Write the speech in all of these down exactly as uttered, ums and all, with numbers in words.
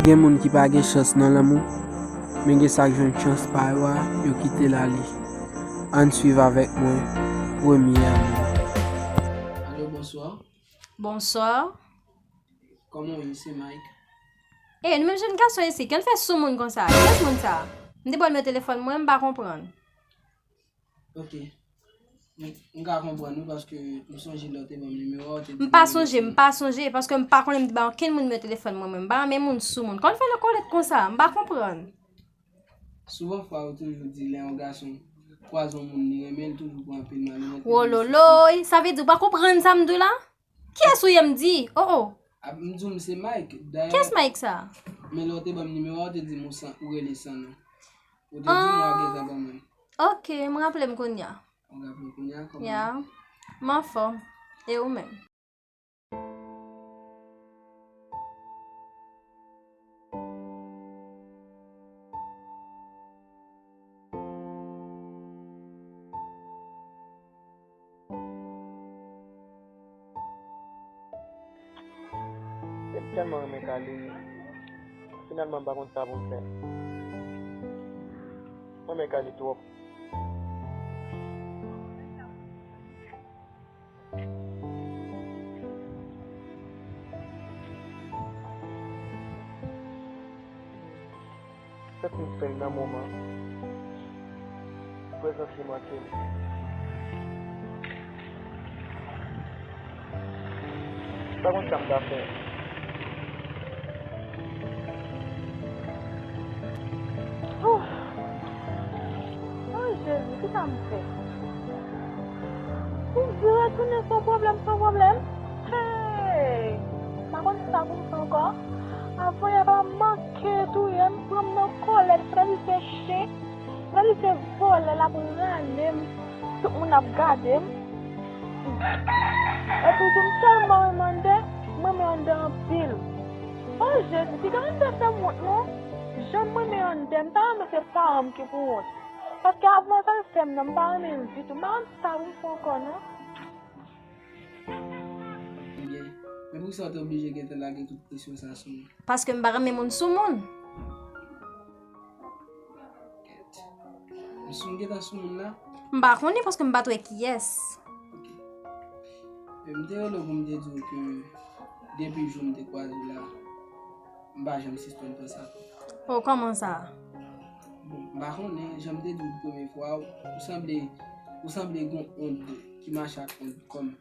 Gen moun ki pa gen chans nan lanmou, men gen sa k jwenn chans pa yo a, yo kite l ale. Ann swiv avèk mwen, Premye Amou. Alo, bonswa. Bonswa. Kòman w ye? Se Mike. E, nou menm jèn gason isi, kè l fè sou moun konsa? Kiyès moun sa? M te ba l nimewo telefòn mwen, m pa konprann. Ok. M, m ka konprann ou paske m sonje lè w te ban m nimewo a, w te di m pa sonje, m pa sonje, paske m pa konnen m te ba okenn moun nimewo telefòn mwen, mwen. M pa renmen moun sou moun. Kòman l fè nan kòlèt konsa? M pa konprann. Souvan fwa, yo toujou di lè yon gason kwaze yon moun li renmen, li toujou pran anpil mal, li rantre. Wololoy, sa vle di w pa konprann sa m di w la? Kiyès ou ye m di? Oh, oh. A, m di w m se Mike. Dayè, kiyès Mike sa? Men lè w te ban m nimewo a, w te di m ou san, ou rele san non. Ou te di m w a gentan ban mwen. Ok, m raple m kounye a. Ou raple w kounye a? Kòman? Ya, m anfòm. E ou menm? M tèlman renmen Kali. Finalman, m pa konn sa pou m fè. M renmen Kali twòp. Sa k m fè l nan moman prezans li manke m. M pa konn sa m ta fè. Ouf! Oh, Jezi, kisa m fè? Pou m di retounen se yon pwoblèm, se yon pwoblèm? Hey! M pa konn sa pou m fè ankò. Avan yè a manke touye m, pran m nan kòlèt, frè li se chen, frè li se vòlè, l ap rale m, tout moun ap gade m. Epi tou m tèlman renmen Andè, m renmen Andè anpil. Oh Jezi, piga Andè fè m wont non. Jan m renmen Andè, m ta renmen se paran m ki pou wont. Paske avan sa l fè m nan, m pa renmen l ditou. M pa konn sa pou m fè ankò non. Ebyen, men poukisa w te oblije gentan lage tout presyon sa sou mwen? Paske m pa renmen moun sou moun. Kèt. M sou, m gentan sou moun la? M pa konnen paske m pa t wè kiyès. Ok. E m te rele w pou m te di w ke depi jou m te kwaze w la, m pa janm sispann panse ak ou. Oh, kòman sa? Bon, m pa konnen, jan m te di w premye fwa, ou sanble, ou sanble gen yon ond ki mache ak ond kò m.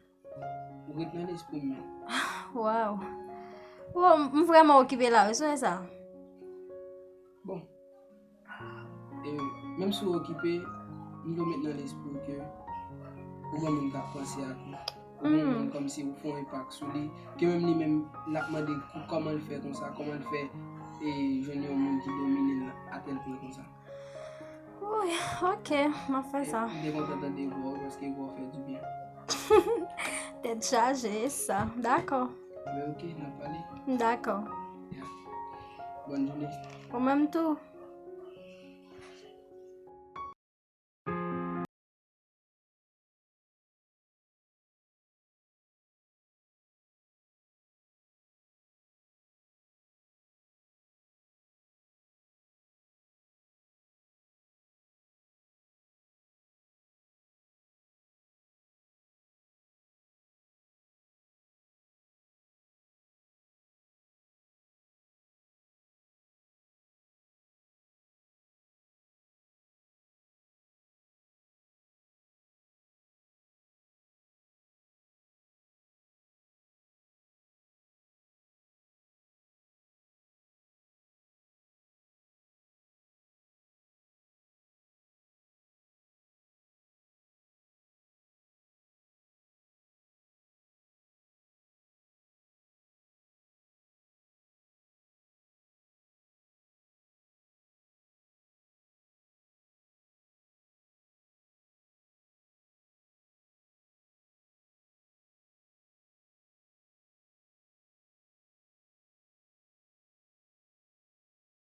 Ou ret nan lespri m menm. Waw. Oh, m vrèman okipe la, wi, sou sa. Bon. E, menm si w okipe, m dwe met nan lespri w ke ou gen moun k ap panse ak ou. Ou gen moun kòmsi ou fè yon enpak sou li, ke menm li menm, l ap mande kou-, kòman l fè konsa, kòman l fè, e, jwenn yon moun ki domine l a tèl pwen konsa. Wi, ok, m ap fè sa. M te kontan tande vwa w, paske vwa w fè dibyen. Tèt chaje, e sa. Dakò. Men ok, n ap pale. Dakò. Ya. Bòn jounen. Ou menm tou.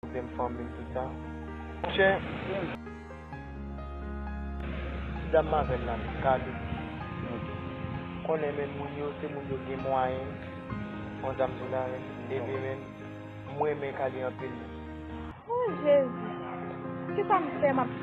Pwoblèm fanmi m, tout sa. Monchè, ti dam m avè l la, Kali. Konnen, men, moun yo, se moun yo gen mwayen. Konsa m di w la, men, epi, men, M renmen Kali anpil. O Jezi, kisa m fè m ap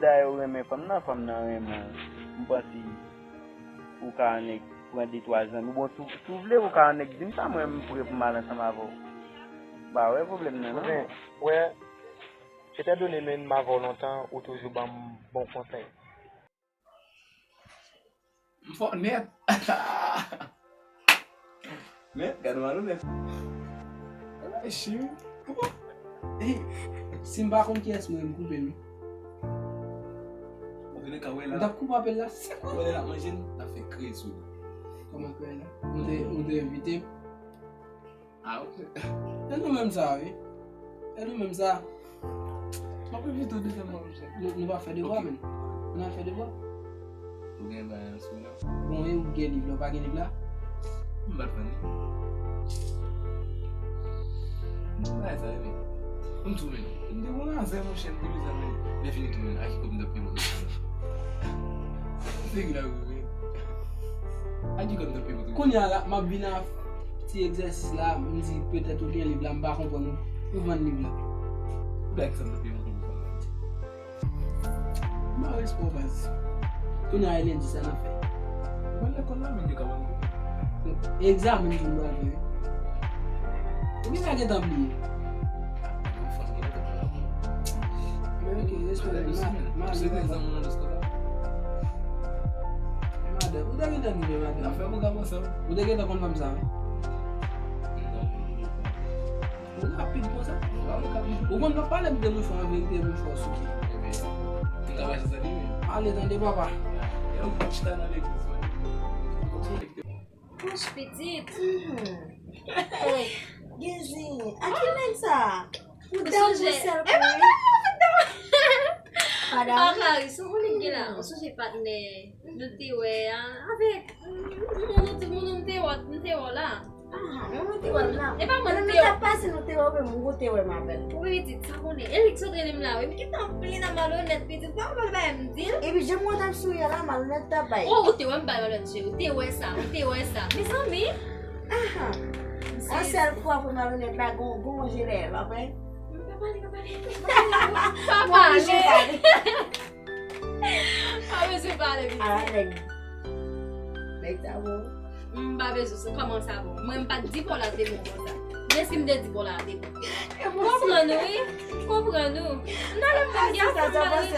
Dayè ou renmen fanm nan, fanm nan renmen w. M panse ou ka annik pran de twa zanmi. Bon, si w, si w vle, ou ka annik di m sa, mwen m pre pou m al ansanm avè w. M pa wè pwoblèm nan, non. Ebyen, wè, etandone nou renmen avè w lontan, ou toujou ban m bon konsèy. M fò nèt. Men, gade malonèt. Ay, cheri. Kòman? Ey, si m pa konn kiyès mwen, m koupe m. Antoulèka, wè la. M t ap koupe apèl la sèk. Wè la, manje n, n ap fè krèy sou li. Kòman krèy la? Ou te, ou te envite m? Ah, ok. E nou menm sa, wi. E nou menm sa. M ap envite w dezyèm mwa, monchè. Nou, nou pa fè devwa, ok, menm. Nou al fè devwa. Ou gen bagay sou la? Bon, e ou gen liv la, ou pa gen liv la? M pa t vann li. M bagay sa, wi. M tou menm. M te gon lazè, monchè, m te bezwen, men. Lè fini tou menm, a ki kòb m t ap peye moto sa? Se ki la, wi. A ki kòb m t ap peye moto? Kounye a la, m ap vin a ti egzèsis la, m di petèt ou gen liv la, m pa konprann ou, ou vann liv la. Ou dakò sa m t ap peye moto pou fanm nan? M pa respè w, baz. Kounye a e lendi sa n ap fè. Ou konn lekòl la, men yo ka vann. Egzamen m pral fè, wi. Ou gentan gentan bliye. Men ok, respè, ma, ma, ma, madan, ou te gentan di men madan. N ap fè pwogram ansanm. Ou te gentan konn fanm sa, wi. Ou rapid konsa. Ou konn pa pale m de mouchwa, an verite, mouchwa souke. Ebyen, ou ka mache san li menm. Ale, tande, papa. Yo, chita nan legliz, wi. Kouch pitit. Hey, Gezi, a ki nèg sa? Ou dam ou sèl kou wi. Madam. Akari, se ou li ki la. Ou sonje patnè nou te wè a, avèk moun, moun, moun nou te wè, nou te wè la. Ah, men mwen te wè l la. E pa mwen te wè. Pandan nou t ap pase, nou te wè w, men mwen te wè m avè l. Wi, pitit, sa konnen. E li ki sot rele m la, wi. M gentan plen nan malonèt, pitit. Ou pa wè bagay m di l? Epi, jan mwen t ap souri a la, malonèt t ap bay. Oh, ou te wè m bay malonèt, cheri. Ou te wè sa, ou te wè sa. Mezanmi! Aha. Yon sèl fwa pou malonèt la, gon, gon jele, pa vre? Pa pale, pa pale. Pa pale. Mwen oblije pale. Pa bezwen pale, pitit. Ala nèg. Nèg sa bon. M pa bezwen, se kòman sa bon. Mwen, m pa t di pa w la te bon konsa. M Eske m te di bon la, te bon? Konprann ou, wi. Konprann ou. M ta renmen m gen ansanm mari.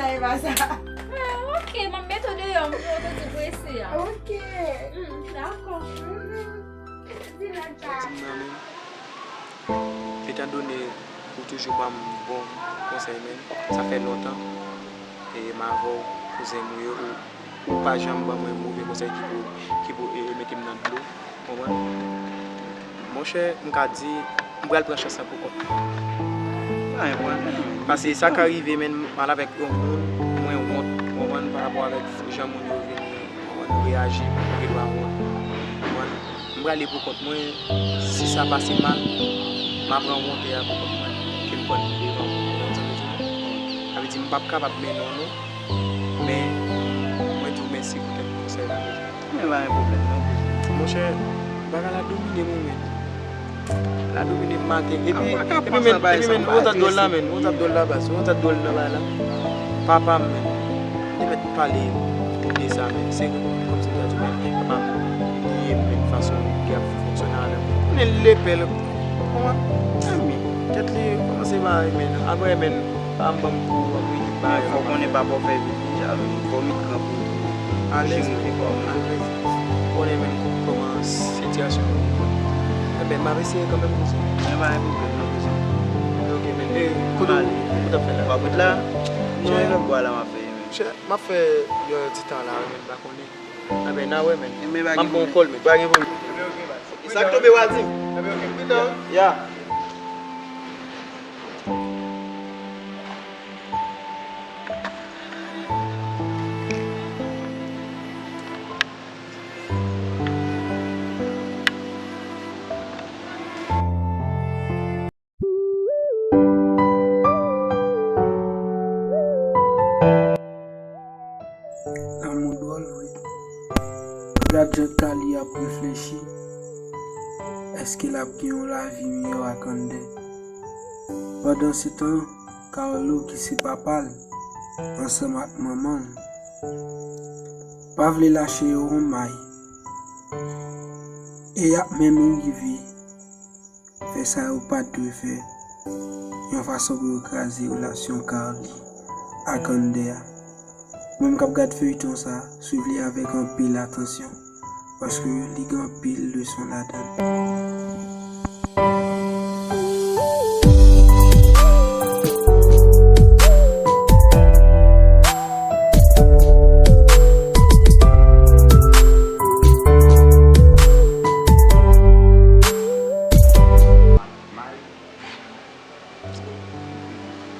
Ah, ok, m ap mete w deyò, m pran w tou prese a. Ok. Hmm, dakò. Di nan men. Etandone ou toujou ban m bon konsèy, men sa fè lontan, e, m avè w, kouzen m ou ye, ou, ou pa janm ban mwen move konsèy ki pou, ki pou, e, e, mete m nan dlo, konprann? Monchè, m ka di, m pral pran chans lan pou kont mwen. Pa gen pwoblèm. Paske sa ka rive, men m al avèk yon moun, mwen wont, konprann, pa rapò avèk jan moun yo vini, konprann, reyaji, yo gen dwa wont, konprann. M prale pou kont mwen, si sa pase mal, m ap ranwonte a pou kont mwen, ke m pran devan pou mwen, sa vle di, sa vle di, m p ap kapab mennen w non, men mwen di w mèsi poutèt konsèy la. Men pa gen pwoblèm non, kouzen. Monchè, bagay la domine mwen, men. La domine m maten. Epi, epi men, epi men, ou tap dwòl la, men. Ou tap dwòl la, baz. Ou tap dwòl nan bagay la. Papa m, men. Li mèt pale de sa, men. Se kòmsi m ta di, men, papa m bliye m, men, fason li ap fonksyone avè m. Konnen l lepè l. Kòman? Zanmi, tèt li kòmanse bare, men. Apre, men, pa m ban m kou, ap rete bare. Fò konnen papa w fè vit deja, men. Fò m gran pou alèz, men. Alèz. Konnen, men, kòman sitiyasyon an ye. Enben, m ap eseye kanmenm, kouzen. Men pa gen pwoblèm, non, kouzen. Ok, men, e, kote w, kote w t ap fè la? W ap ret la? Non, e lòt bò la m ap fè, men. Monchè, m ap fè yon ti tan la, men, m pa konnen. Enben, n a wè, men. M ap pran yon kòl, men. Pa gen pwoblèm. E sa k tonbe, w a di m. Ya. Lanmou dwòl vre. Gad jan Carly ap reflechi. Èske l ap gen yon lavi miyò ak Ander? Pandansetan, Carlo, ki se papa l, ansanm ak manman l, pa vle lache yo yon may. E y ap menm rive fè sa yo pa t dwe fè, yon fason pou yo kraze relasyon Carly ak Ander a. Mwen menm k ap gad feyton sa, swiv li avèk anpil atansyon, paske li gen anpil leson ladan l.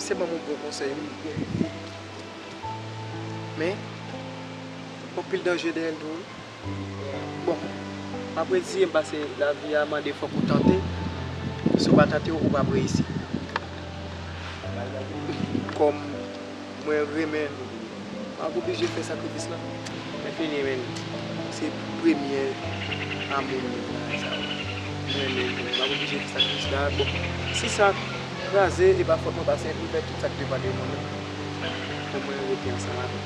Se ban m yon bon konsèy, wi. Men, gen anpil danje dèyè l tou, wi. Bon, m ap reziye m paske lavi a mande fòk ou tante. Si w pa tante, ou p ap reyisi. Kòm mwen renmen l, m ap oblije fè sakrifis la. Men fini, men se premye amou m nan sa. M renmen l, m ap oblije fè sakrifis la. Bon, si sa kraze, e pa fòt mwen, paske m fè tout sa k depann de mwen menm pou mwen rete ansanm avè l.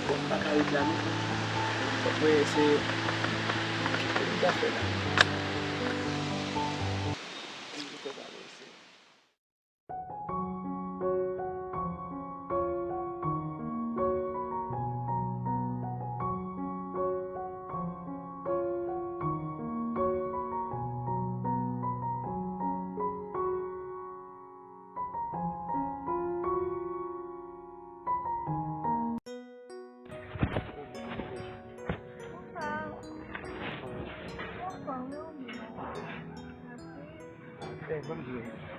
Bon, m pa ka reklame. Fòk mwen eseye. Kite m ta fè la. Kite m ta fè la.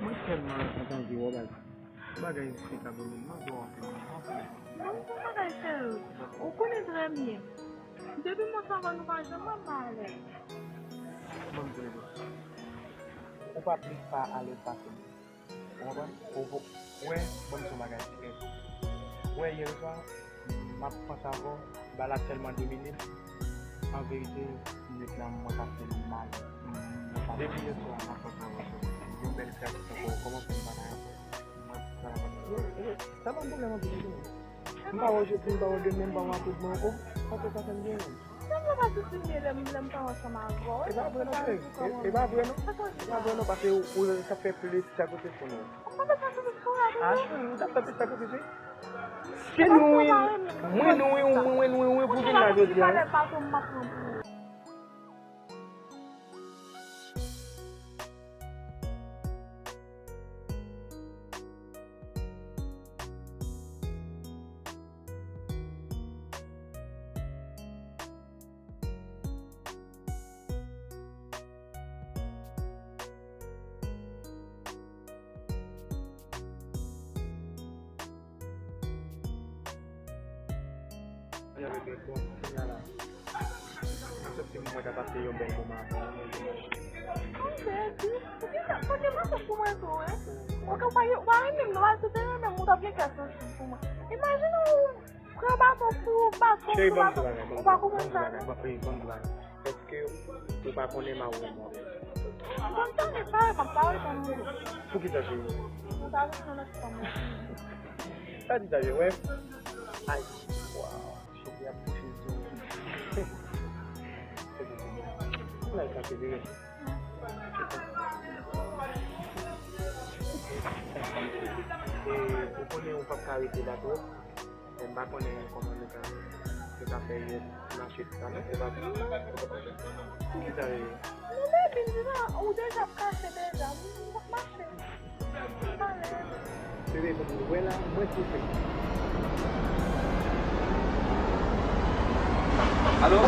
Mwen tèlman kontan di w bagay. Bagay se ka domine, mwen vle w anpil, anpil. Non, se yon bagay serye. Ou konnen trè byen. Depi mwen sava, nou pa janm ap alèz. Ban m di w, ou pa plis pa alèz pase m. Ou konprann? Ou, ou, wè, ban m di w yon bagay trè. Wè, yè swa, m ap panse avè w, bagay la tèlman domine m. An verite, nèt la, mwen pase mal. Depi yè swa, m ap panse avè w. Yon bèl frè ki tankou w, kòman pou m pa ta yon frè? Mwen, sa la pa. Sa pa yon pwoblèm anpil, non. M pa wè w jodi, m pa wè w demen, m pa wè w aprèdemen ankò. Sa fè sa fè m byen menm. Mwen pa sou filme lè m lè m pa ansanm avè w. E pa vre non, cheri. E pa vre non. E pa vre non, paske ou, ou sa fè plis sa kote pou nou. Mwen pa fè sa sou tou la. Ah, cheri, ou ta fè plis sa kote, cheri. Se nou wi. Mwen nou wi, ou mwen nou wi, pou vin la jodi a. Mwen santi mwen ka pase yon bèl moman avè w. Mwen pèdi. Poukisa? Pote baton pou mwen tou, wi. Ou ka pa, ou pa renmen m, non, ou te renmen m, ou t ap gen kè sansib pou mwen. Imajine ou pran baton pou baton. Cheri, ban m di bagay, ban m di bagay, ban m di bagay, ban m di bagay. Èske ou pa konnen m a wè mwen? Mwen pa konnen, pa wè, pa wè, pa wè. Poukisa, cheri? Mwen pa wè nan lòt fanm. Sa di sa, je wè. Ay, waw. Cheri ap bouche zòn. Mwen la kanpe vire. E, ou konnen ou p ap ka rete la twòp. E m pa konnen kòman nou ka, nou ka fè yon mache sa non. E pa pou ki sa rele. Non, baby, m di sa, ou deja ap kache deja. M p ap mache. Bebe, pou mwen wè la, mwen koupe. Alo?